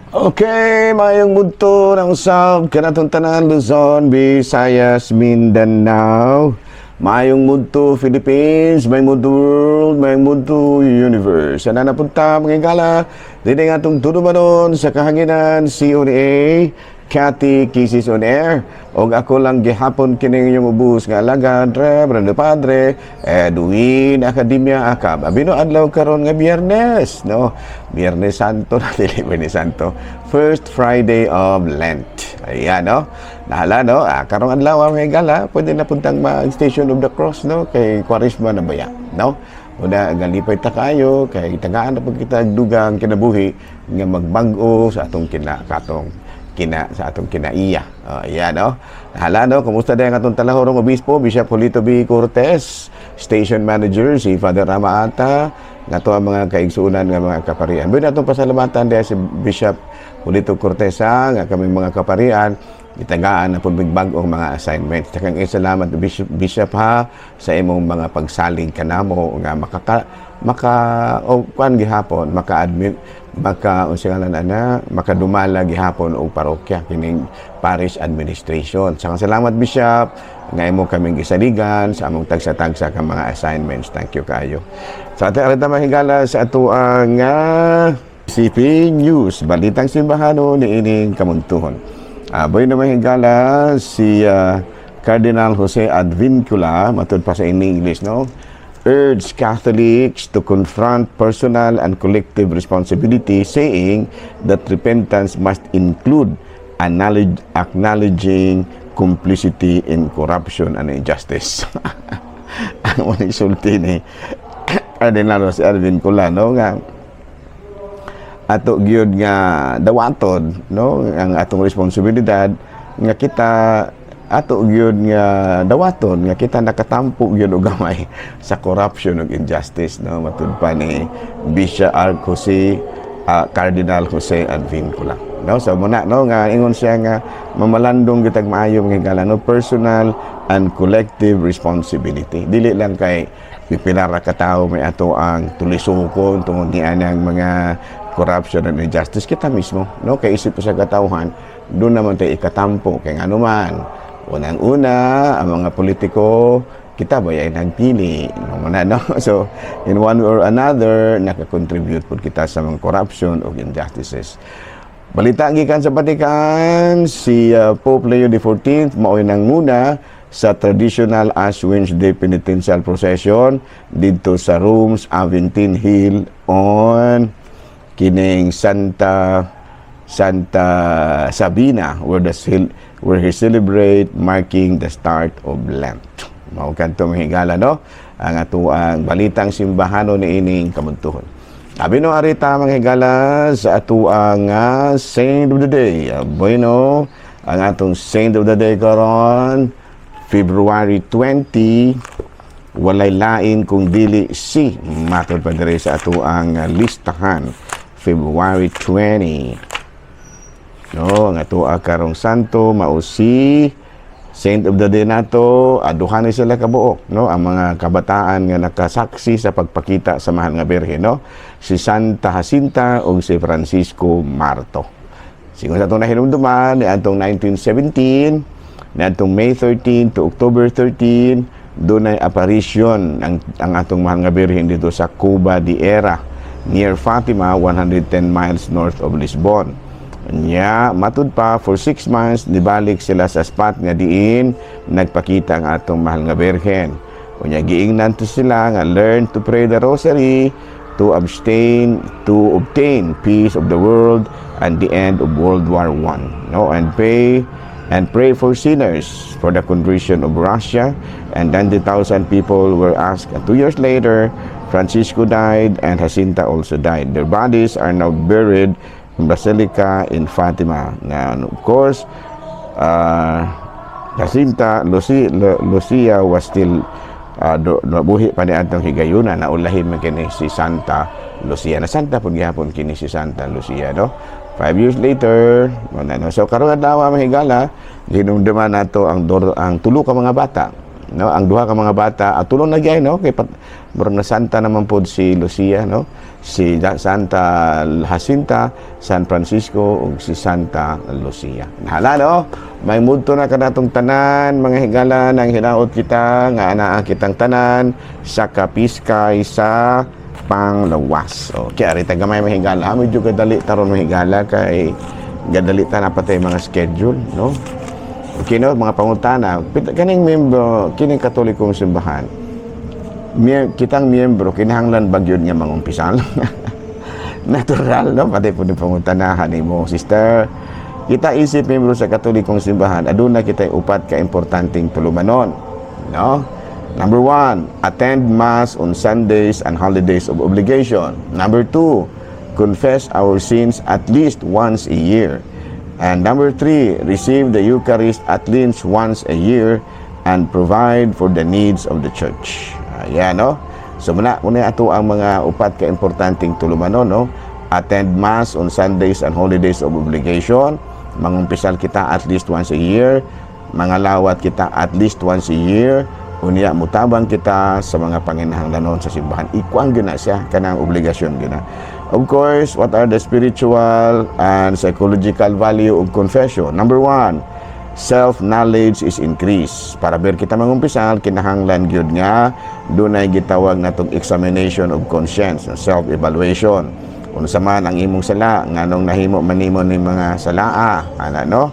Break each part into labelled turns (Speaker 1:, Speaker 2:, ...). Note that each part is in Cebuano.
Speaker 1: Okay, maayong budto ng usab kanatong tanan, Luzon, Visayas, Mindanao. Maayong budto, Philippines, maayong budto, world, maayong budto, universe. Sana napunta mga higala, dili nga atong tulumanon sa kahanginan, COA, Cathy Kisses on Air. Og ako lang gihapon kining inyong ubos nga alagad, Reverendo Padre Edwin Academia Acab. Abino adlaw karon nga Biyernes, no? Biyernes Santo na, dili Biyernes Santo. First Friday of Lent. Ayan, no? Nahala, no? Ah, karong adlaw ang higala, pwede na puntang mag Station of the Cross, no? Kay Kwaresma na baya, no? Una, galipay ta kayo, kay tagaan na pud kita dugang kinabuhi nga magbag-o sa atong kina katong kina sa atong kinaiya. Oh, ayan, no? Hala, no? Kumusta din ang atong talahorong obispo, Bishop Julito B. Cortez, station manager, si Father Rama Ata, nga to ang mga kaigsuunan nga mga kaparian. Bueno, atong pasalamatan diha si Bishop Julito Cortez, ha, nga kaming mga kaparian, gitagaan na pud bag-ong mga assignments. Daghang salamat, Bishop, Bishop ha, sa imong mga pagsalig kanamo nga makaka maka o kuan gihapon maka-admit maka unsa nga ana makadumala gihapon og parokya kining parish administration. Saka salamat, Bishop, nga imo kaming gisaligan sa among tagsa-tagsa ka mga assignments. Thank you kayo. Sa ating arita mahigala sa atoang nga CP News, Balitang Simbahano ni ining kamuntuhon. Aboy na mahigala si Cardinal Jose Advincula, matud pa sa in English, no? Urged Catholics to confront personal and collective responsibility, saying that repentance must include acknowledging complicity in corruption and injustice. Ang mga sulti ni Cardinal Jose Advincula, no, nga ato gyud nga dawaton, no, ang atong responsibilidad nga kita ato gyud nga dawaton nga kita nakatampo gyud og gamay sa corruption ug injustice, no, matud pa ni Bishop Arch Jose Cardinal Jose Advincula, no? So muna, no, nga ingon siya nga mamalandong kitag maayo, mga higala, no, personal and collective responsibility. Dili lang kay pipila ra ka tawo may ato ang tulisukon tungod ni anang mga corruption and injustice. Kita mismo, no, kay isip sa katawhan, doon naman tayo ikatampo kay ngano man unang-una ang mga politiko, kita ba ay nagpili, no man, no? So in one way or another, nakakontribute pud kita sa mga corruption o injustices. Balita gikan sa Vatican, si Pope Leo XIV mao'y nanguna sa traditional Ash Wednesday penitential procession didto sa Rome's Aventine Hill on kining Santa Sabina where he celebrate marking the start of Lent. Mao kanto, mga higala, no, ang atoang balitang simbahano ni ining kamuntuhon. Abi no arita, mga higala, sa atoang saint of the day. Bueno, ang atong saint of the day karon February 20, walay lain kung dili si, matod pa diri sa atoang listahan, February 20, no, ang atoa karong santo mao si saint of the day nato, aduha ni sila kabuok, no, ang mga kabataan nga nakasaksi sa pagpakita sa Mahal nga Birhen, no, si Santa Jacinta ug si Francisco Marto. Sigon sa atong nahinumduman, niadtong 1917, niadtong May 13 to October 13, dunay apparition ang atong Mahal nga Birhen dito sa Cuba de Era near Fatima, 110 miles north of Lisbon. Nya, matud pa, for 6 months, nibalik sila sa spot nga diin nagpakita ang atong Mahal nga Birhen. Unya giingnan to sila nga learn to pray the rosary to abstain to obtain peace of the world and the end of World War One. No, and pray for sinners, for the conversion of Russia, and 90,000 people were asked. And 2 years later, Francisco died and Jacinta also died. Their bodies are now buried in Basilica in Fatima. Now, of course, Jacinta, Lucia was still nabuhi pa ni atong higayuna na ulahi man kini si Santa Lucia. Na Santa pud gihapon kini si Santa Lucia, no? 5 years later, wala, no? So karon adlaw, mga higala, hinumduman nato ang tulo ka mga bata. no? Ang duha ka mga bata atulong na gyud, no, kay murag na santa naman pod si Lucia, no, si Santa Jacinta, San Francisco ug si Santa Lucia. Nahala, no? May mudto na kanatong tanan, mga higala, nang hinaot kita nga anaa kitang tanan sa kapiskay sa panglawas. Okay, ari ta gamay, mga higala. Medyo kadali taron, mga higala, kay gadali ta na patay mga schedule, no? Okay, no, mga pangutana, kaning membro kining Katolikong simbahan, kitang miyembro kinahanglan ba gyud nga mangumpisal? Natural, no? Pati po ni pangutanahan nimo, sister. Kita isip miyembro sa Katolikong simbahan, aduna kita upat ka importanteng tulumanon, no? Number one, attend Mass on Sundays and holidays of obligation. Number two, confess our sins at least once a year. And number three, receive the Eucharist at least once a year and provide for the needs of the church. Ayan, no? So, muna ato ang mga upat ka importanteng tulumanon, no? Attend Mass on Sundays and holidays of obligation. Mangumpisal kita at least once a year. Mangalawat kita at least once a year. Unya mutabang kita sa mga panginahanglanon sa simbahan. Ikuang gyud na siya kanang obligasyon gyud na. Of course, what are the spiritual and psychological value of confession? Number one, self-knowledge is increased. Para ber kita mangumpisal, kinahanglan gyud nga dunay gitawag natong examination of conscience, self-evaluation. Unsa man ang imong sala, nganong nahimo man nimo ni mga salaa, ana, no?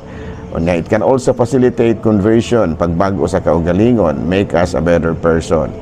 Speaker 1: Unya, it can also facilitate conversion, pagbago sa kaugalingon, make us a better person.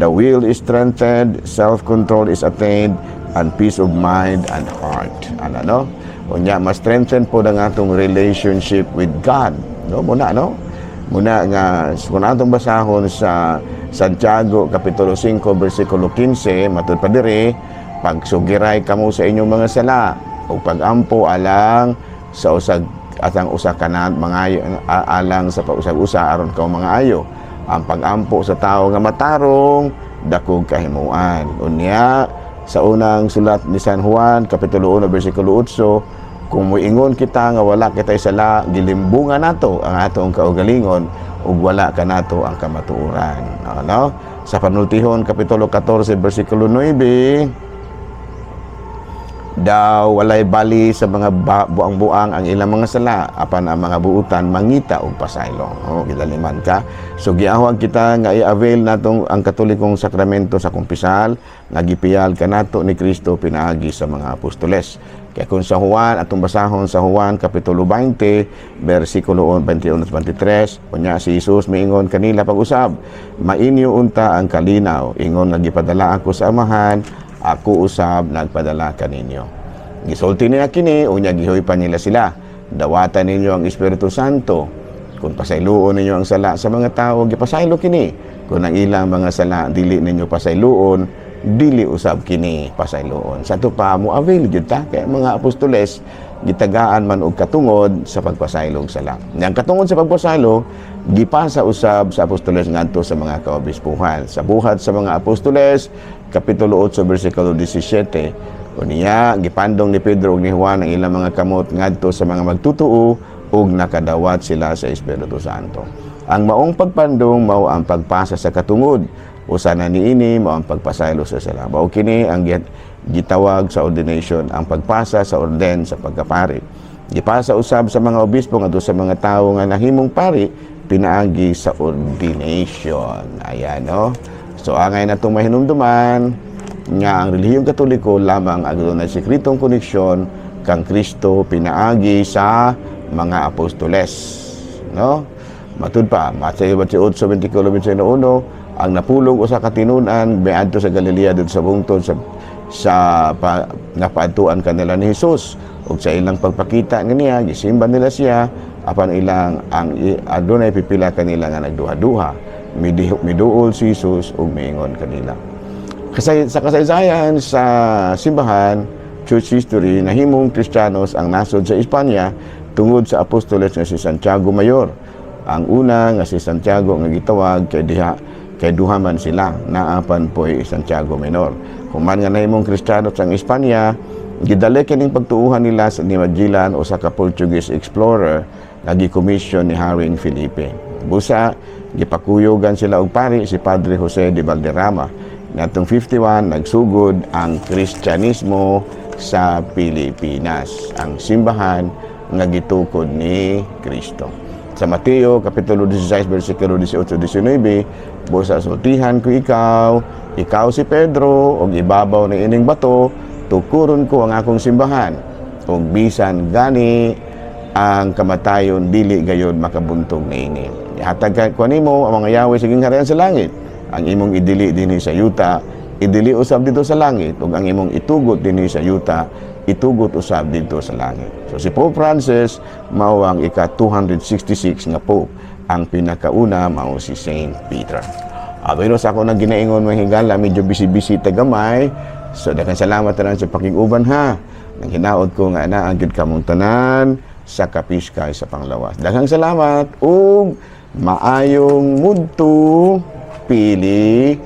Speaker 1: The will is strengthened, self-control is attained, and peace of mind and heart. Ano, no? Unya, mas strengthen po ang atong relationship with God. No? Muna, no? Muna nga, kung atong basahon sa Santiago, Kapitulo 5, versikulo 15, matud pa diri, "Pagsugiray kamo sa inyong mga sala, o pagampo alang sa usag atang usa ka mga alang sa pag-usag-usa aron kaw mga ayo. Ang pagampo sa tawo nga matarong dakog kahimuan." Unya sa unang sulat ni San Juan, kapitulo 1, bersikulo 8, "Kung muingon kita nga wala kitay sala, gilimbungan nato ang atong kaugalingon ug wala kanato ang kamatuoran." Ano? Sa Panultihon, kapitulo 14, bersikulo 9, daw walay bali sa mga buang-buang ang ilang mga sala, apan ang mga buutan mangita og pasaylo. Oh, gidaliman ka. So giahwag kita nga i-avail natong ang Katolikong sakramento sa kumpisal nga gipiyal kanato ni Kristo pinaagi sa mga apostoles. Kaya kung sa Juan, atong basahon sa Juan kapitulo 20 bersikulo 21 at 23, unya si Jesus miingon kanila pag-usab, "Mainyo unta ang kalinaw, ingon nga gipadala ako sa Amahan, ako usab nagpadala kaninyo." Gisulti niya kini, unya gihuypan nila sila. "Dawatan ninyo ang Espiritu Santo. Kung pasayloon ninyo ang sala sa mga tao, gipasaylo kini. Kung ang ilang mga sala dili ninyo pasayloon, dili usab kini pasayloon." Sa ato pa mo avail gyud ta kay mga apostoles gitagaan man og katungod sa pagpasaylo og sala. Yang katungod sa pagpasaylo gipasa usab sa apostoles ngadto sa mga kaobispuhan. Sa Buhat sa mga Apostoles, kapitulo 8, bersikulo 17, unya gipandong ni Pedro ug ni Juan ang ilang mga kamot ngadto sa mga magtutuo ug nakadawat sila sa Espiritu Santo. Ang maong pagpandong mao ang pagpasa sa katungod. Usa na niini mao ang pagpasaylo sa sala. Mao kini ang gitawag sa ordination, ang pagpasa sa orden sa pagkapari. Gipasa usab sa mga obispo ngadto sa mga tawo nga nahimong pari pinaagi sa ordination. Ayan, no? So angay natong mahinumduman nga ang relihiyong Katoliko lamang ang adunay sekretong koneksyon kang Kristo pinaagi sa mga apostoles, no? Matud pa, Mateo 28, 24, 21, ang napulong usa ka tinun-an miadto sa Galilea didto sa bungtod sa nga paadtuan kanila ni Jesus, ug sa ilang pagpakita nga niya, gisimba nila siya, apan ilang ang adunay pipila kanila nga nagduha-duha. Miduol si Jesus ug miingon kanila. Sa kasaysayan sa simbahan, church history, nahimong Kristiyanos ang nasod sa Espanya tungod sa apostoles nga si Santiago Mayor. Ang una nga si Santiago nga gitawag kay diha kay duha man sila, naapan po'y Santiago Menor. Human nga nahimong Kristiyanos ang Espanya, gidala kining pagtuuhan nila sa ni Magellan, usa ka Portuguese explorer nga gi-commission ni Haring Felipe. Busa gipakuyogan sila og pari, si Padre Jose de Valderrama. Ngatong 51 nagsugod ang Kristyanismo sa Pilipinas, ang simbahan nga gitukod ni Kristo. Sa Mateo kapitulo 16 bersikulo 18 19, busa sultihan ko ikaw, ikaw si Pedro, ug ibabaw ni ining bato tukuron ko ang akong simbahan, ug bisan gani ang kamatayon dili gayod makabuntog niini. Ihatag ko nimo ang mga yawi sa gingharian sa langit. Ang imong idili dinhi sa yuta, idili usab didto sa langit, ug ang imong itugot dinhi sa yuta, itugot usab didto sa langit. So si Pope Francis mao ang ika 266 nga pope. Ang pinakauna mao si Saint Peter. Pero sa ako nang ginaingon, mga higala, medyo busy-busy ta gamay. So daghang salamat tanan sa pakig-uban ha. Nang hinaot ko nga naa gyud kamong tanan sa kapiskay sa panglawas. Daghang salamat ug maayong mudto, Pilipinas.